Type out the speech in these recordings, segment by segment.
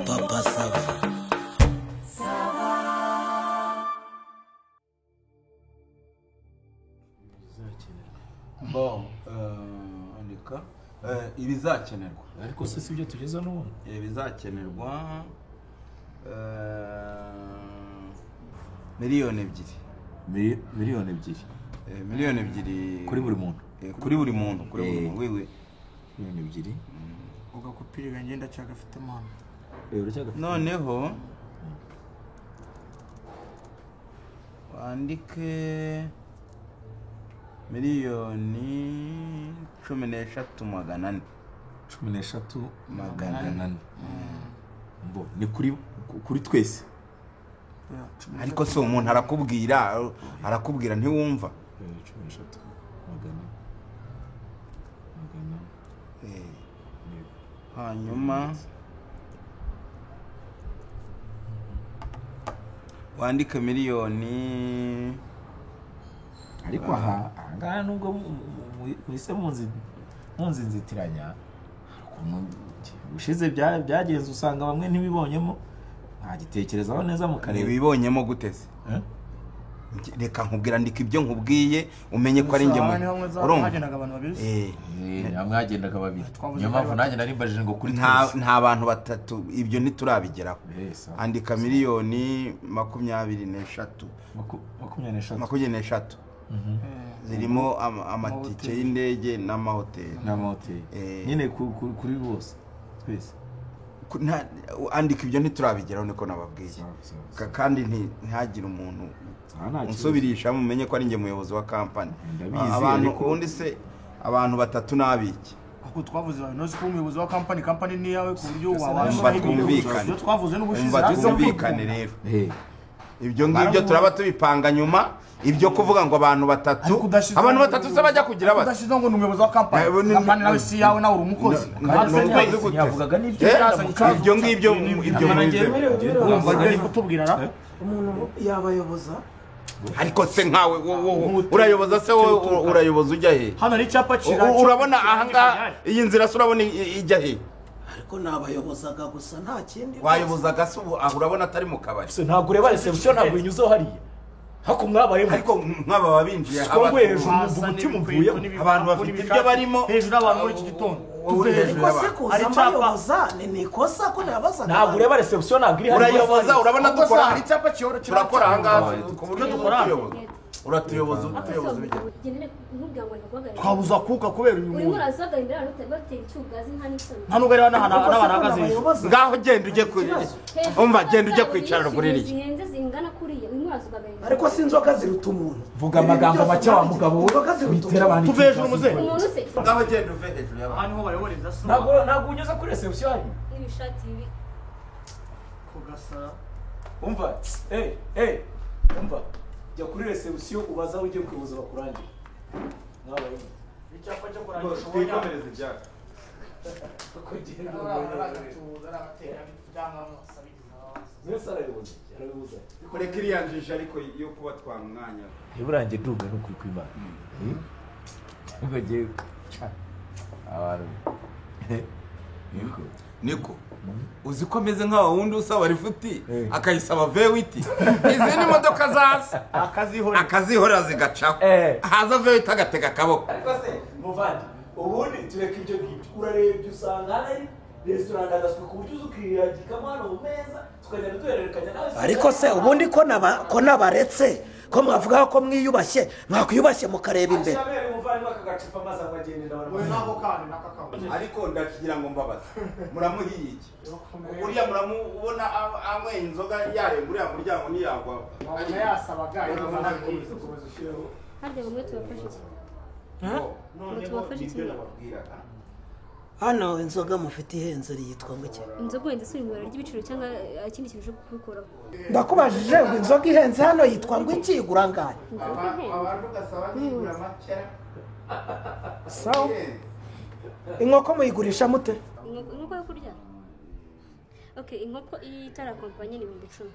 Papa Sava. Bon, andika ibizakenerwa. Ariko se sibyo tugeza n'ubu? Ibizakenerwa miliyoni ebyiri. Miliyoni ebyiri. Miliyoni ebyiri kuri buri muntu. Kuri buri muntu, kuri buri muntu. Wewe miliyoni ebyiri. Ugakupirira ngenda cyagafite mama. Uracyagafite. Noneho wandike miliyoni 13,400. 13,400. Mbo ni kuri twese. Ariko se umuntu arakubwira ntiwumva. 13,400. Hanyuma wandike miliyoni. Ariko aha ngaha nubwo muhise munzi nzitiranya ukuntu ushize byagenze usanga bamwe ntibibonyemo, ntagitekerezaho neza mukareba. Ntibibonyemo guteze? Reka nkubwira, ndika ibyo nkubwiye umenye ko ari njye mu urumva. Mwagendaga babiri, niyo mpamvu nanjye nari mbajije ngo kuri twese nta bantu batatu, ibyo ntiturabigeraho. Andika miliyoni 23. 23 zirimo amatike y'indege n'amahoteli. N'amahoteli nyine kuri bose twese. Andika ibyo ntiturabigeraho niko nababwiye. Kandi ntihagire umuntu unsubirisha, mumenye ko ari njye muyobozi wa kampani. Abantu ubundi se abantu batatu nabiki? Kuko twavuze abantu ko umuyobozi wa kampani, kampani ni yawe ku buryo wabasha twumvikane. Ibyo twavuze n'ubushize twumvikane rero. Ibyo ngibyo turaba tubipanga nyuma. Ibyo kuvuga ngo abantu batatu, abantu batatu se bajya kugira bati udashize ngo ni umuyobozi wa kampani, kampani nawe si yawe, nawe uri umukozi. Yavugaga n'ibyo ibyo ngibyo ibyo mubize kutubwira umuntu yabayoboza. Ariko se nkawe urayoboza se urayoboza ujya he? Hano ni icyapa kiranga. Urabona aha ngaha iyi nzira se urabona ijya he? Ariko nabayobozaga gusa nta kindi. Wayobozaga se ubu urabona atari mu kabari? Ntabwo ureba reception, ntabwo inyuzeho hariya. Hako mwabayemo. Ariko nk'aba babinjiye umutima mvuye abantu bafite ibyo barimo hejuru abantu muri iki gitondo. Ariko se kuza mbayoboza ni ikosa ko nabazaga. Ntabwo ureba reception, ntabwo iri hariya. Urayoboza urabona dukora hari icyapa kiyoro turakora aha ngaha ku buryo dukora. Uratuyoboza utuyoboza bijya. Twabuza kuka kubera uyu muntu. Urazaga imbere abantu batera icyugazi nta n'isoni. Nta nubwo ari n'ahantu ahagaze. Ngaho genda ujye kuri. Umva genda ujye kwicara kuri iriya. Zihenze zingana kuriya urimo urazugaga. Ariko si inzoga ziruta umuntu. Vuga amagambo make wa mugabo we. Bitera abantu. Tuve hejuru muze. Ngaho genda uve hejuru y'abantu. Aha niho bayoboreza se. Ntabwo unyuze kuri reception hari. N'ibishati bibi. Kugasa. Umva. Umva. Jya kuri reception ubaza aho ugiye kuyoboza bakurangira. Nabaye. Icyapa cyo kurangisha twikomereze ibyacu. Kureka iriya njiji ariko yo kuba twamwanya. Ntiburange ndumva n'ukuri kw'Imana. Ubwo ngiye abantu. Niko uzi ko ameze nka wundi usaba rifuti akayisaba vewiti, izindi modoka zaza akazihorera zigacaho, haza vewiti agatega akaboko. Ariko se muvandi ubundi tureka ibyo ngibyo, urarebye usanga hari restaurant agasuka ku buryo ukiragikamo hano mu meza tukagenda duhererekanya nawe. Ariko se ubundi ko nabaretse ko mwavuga ko mwiyubashye, mwakwiyubashye mukareba imbere. Ariko ndakigira ngo mbabaze, muramuhiye iki? Uriya muramubona anyweye inzoga yarenga uriya muryango ntiyagwa. Harya bamwe tubafashe iki? Tubafashe iki? Hano inzoga mufite ihenze yitwa ngo iki? Inzoga ihenze si ibara ry'ibiciro cyangwa ikindi kintu cyo kubikoraho. Ndakubajije ngo inzoga ihenze hano yitwa ngo iki, igura angahe? Abantu gasaba nigura make. Sawa. Inkoko muyigurisha mute? Inkoko yo kurya? Okay, inkoko itarakompanye ni 10,000.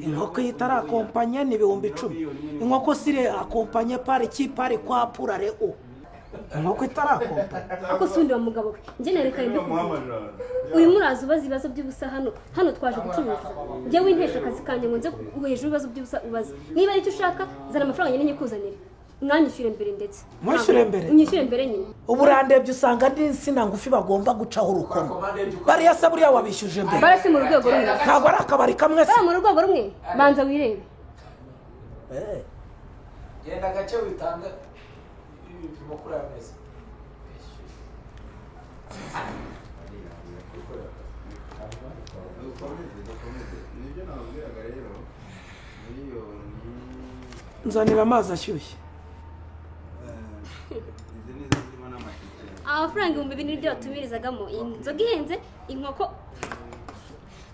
Inkoko itarakompanye ni 10,000. Inkoko sire akompanye pare ki pare kwa purare o. Inkoko itarakompanya. Ako sundi wa mugabo we, njye nerekanye ndikubwira. Uyu muraza ubaza ibibazo by'ubusa hano, hano twaje gucuruza. Njye wintesha akazi kanjye ngo nze hejuru ibibazo by'ubusa ubaza. Niba ari icyo ushaka, zana amafaranga nyine nyikuzanire. Mwanyishyure mbere ndetse. Mwishyure mbere? Unyishyure mbere nyine. Ubu urandebye usanga ndi insina ngufi bagomba gucaho urukomo. Bariya se buriya wabishyuje mbere. Barasi mu rwego rumwe. Ntabwo ari akabari kamwe se. Bara mu rwego rumwe, banza wirebe. Genda gake witanga ibipimo kuri aya meza. Nibyo nababwiraga rero, miliyoni Nzanira amazi ashyushye. Izi nizo zirimo n'amatike. Amafaranga 2000 nibyo batumirizagamo. Inzoga ihenze, inkoko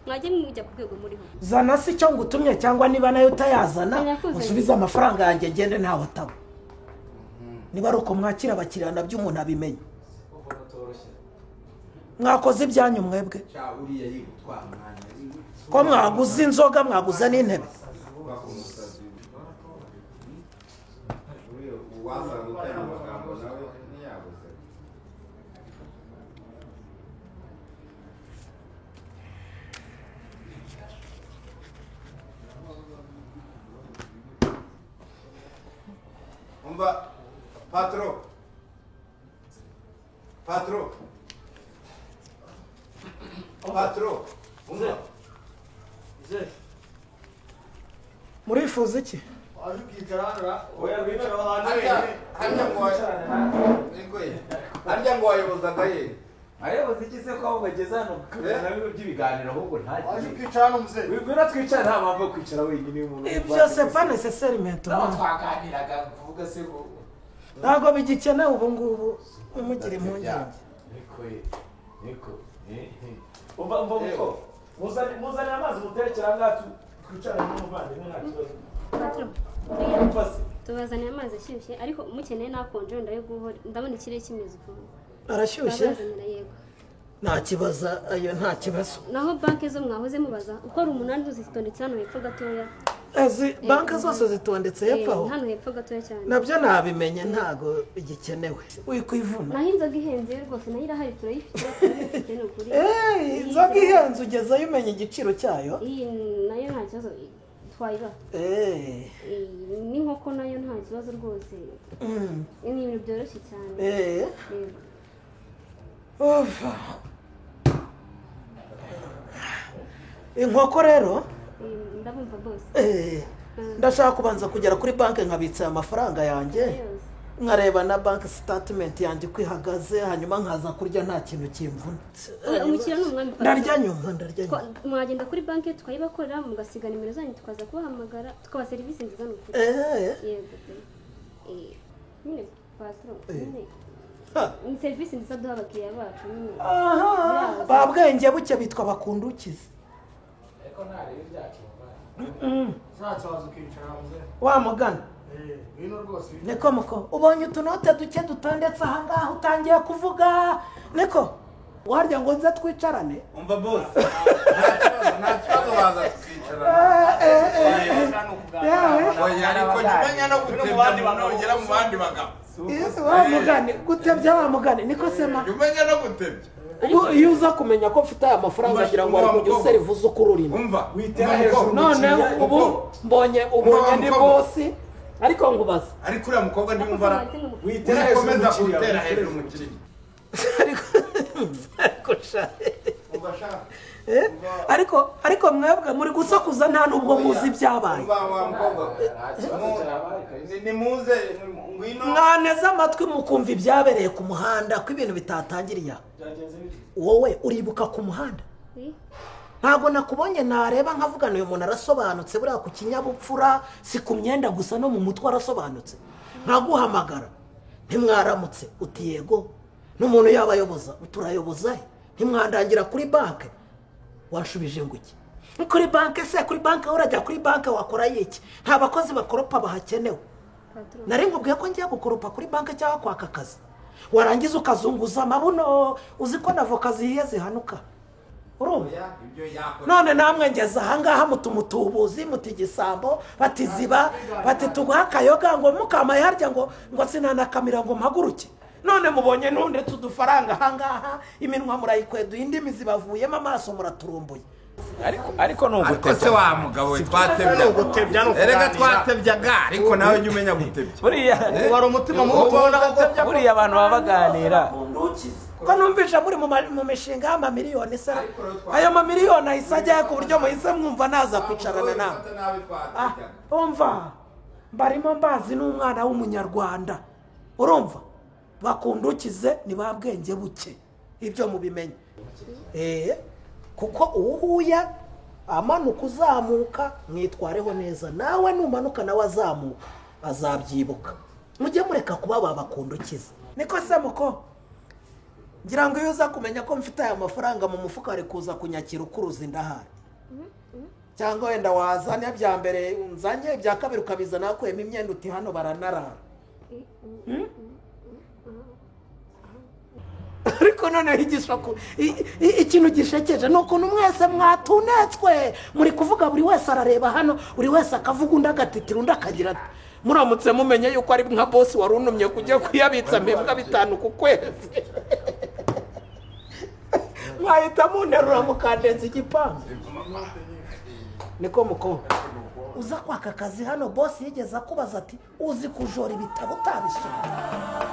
mwajye mujya ku rwego muriho. Zana se icyo ngutumye cyangwa niba nayo utayazana usubize amafaranga yanjye ngende ntawe ataba. Niba ari uko mwakira abakiriya nabyo umuntu abimenye. Mwakoze ibyanyu mwebwe. Ko mwaguze inzoga mwaguze n'intebe. Umva patro. Patro. Patro. Umva. Murifuza iki? Waje ukicara hano Oya wicara ahantu wenyine. Harya ngo wayobozaga ye. Ayoboza iki se ko aho bageze hano na bimwe by'ibiganiro ahubwo ntagiye. Waje ukicara hano muzehe. Wibwira twicara nta mpamvu yo kwicara wenyine umuntu. Ibyo c'est pas nécessaire maintenant. Twaganiraga kuvuga se ngo ntabwo bigikenewe ubu ngubu mumugire impungenge. Niko niko. Umva muko. Muzane amazi muterekera ngaha twicarane n'umuvandimwe nta kibazo. Patro. Tubazaniye amazi ashyushye ariko mukeneye nakonje ndabiguhora ndabona ikirere kimeze ukuntu. Arashyushye? Nta kibazo ayo nta kibazo. Naho banki zo mwahoze mubaza uko ari 8 zitondetse hano hepfo gatoya. Ezi banki zose zitondetse hepfo aho. Hano hepfo gatoya cyane. Nabyo nabimenye ntago igikenewe. Wikwivuna. Naho inzoga ihenze rwose nayo irahari turayifite ni ukuri. Inzoga ihenze ugezeyo umenya igiciro cyayo. Iyi nayo nta kibazo twayiba. N'inkoko nayo nta kibazo rwose. Ni ibintu byoroshye cyane. Inkoko rero ndabumva bose. Ndashaka kubanza kugera kuri banki nkabitsa amafaranga yanjye. Nkareba na bank statement yanjye uko ihagaze hanyuma nkaza kurya nta kintu kimvuna. Umukiriya ni umwami. Ndarya nyuma ndarya nyuma. Mwagenda kuri banki tukayibakorera mugasiga nimero zanyu tukaza kubahamagara tukabaha serivisi nziza n'ukuri. Yego. Nyine patro. Ni serivisi nziza duha abakiriya bacu nyine. Aha. Babwenge buke bitwa bakundukize. Ariko ntarebe ibyacu. Ushatse ukicara muzehe. Wa mugana. Niko muko ubonye utunote duke dutondetse aha ngaha utangiye kuvuga niko warya ngo nze twicarane. Umva boss. Nta kibazo waza tukicarana. Oya ariko jya no gutebya nongera mu bandi bagabo. Wa mugani gutebya wa mugani niko sema. Umenya no gutebya. Ubu iyo uza kumenya ko mfite aya mafaranga ngira ngo ari kujya userivuza uko ururimi. Umva witera hejuru. None ubu mbonye ubonye ni boss. Ariko ngubaza. Ariko uriya mukobwa ndimumva witera hejuru witera hejuru umukiriya. Ariko sha. Ariko mwebwe muri gusakuza nta nubwo muzi ibyabaye. Ni muze ngwino. Mwaneze amatwi mukumva ibyabereye ku muhanda ko ibintu bitatangiriye. Wowe uribuka ku muhanda? Ntabwo nakubonye nareba nkavugana uyu muntu arasobanutse buriya ku kinyabupfura si ku myenda gusa no mu mutwe arasobanutse. Nkaguhamagara ntimwaramutse uti yego n'umuntu yabayoboza uturayoboza he ntimwandangira kuri banki wanshubije ngo iki kuri banki se kuri banki urajya kuri banki wakora iki nta bakozi bakoropa bahakenewe. Nari nkubwiye ko ngiye gukoropa kuri banki cyangwa kwaka akazi warangiza ukazunguza amabuno uzi ko na voka zihiye zihanuka. Urumva none namwe ngeze ahangaha mutumutubuzi mutigisambo batiziba bati tuguha akayoga ngo mukamaye harya ngo ngo sinanakamira ngo mpaguruke. None mubonye ntundetse udufaranga ahangaha, iminwa murayikweduye, indimi zibavuyemo, amaso muraturumbuye. Ariko ni Ariko se ugutebya. wa mugabo we, twatebya. Ugutebya ni Erega ukuganira. twatebyaga, ariko nawe jya umenya gutebya. Buriya Wari umutima mubi tubona ko buriya abantu baba baganira. Ko numvise muri mu mishinga y'amamiliyoni se, ayo mamiliyoni ahise ajyayo ku buryo muhise mwumva naza kwicarana nawe. Umva, mbarimo mbazi n'umwana w'umunyarwanda, urumva bakundukize ni ba bwenge buke, ibyo mubimenye. Kuko uwuhuye amanuka uzamuka mwitwareho neza, nawe numanuka nawe azamuka azabyibuka. Mujye mureka kuba babakundukiza. Niko se muko, ngira ngo iyo uza kumenya ko mfite aya mafaranga mu mufuka ari kuza kunyakira ukuruza indahari, cyangwa wenda wazanye bya mbere nzanye ibya kabiri ukabizana wakuyemo imyenda uti hano baranarara. Ariko noneho ikintu gishekeje ni ukuntu mwese mwatunetswe muri kuvuga, buri wese arareba hano, buri wese akavuga, undi agatitira, undi akagira ati muramutse mumenye yuko ari nka bosi wari unumye kujya kuyabitsa mpembwa 5 ku kwezi, mwahita munterura mukandenza igipangu. Niko muko uza kwaka akazi hano, bosi yigeze akubaza ati uzi kujora ibitabo utabisoma?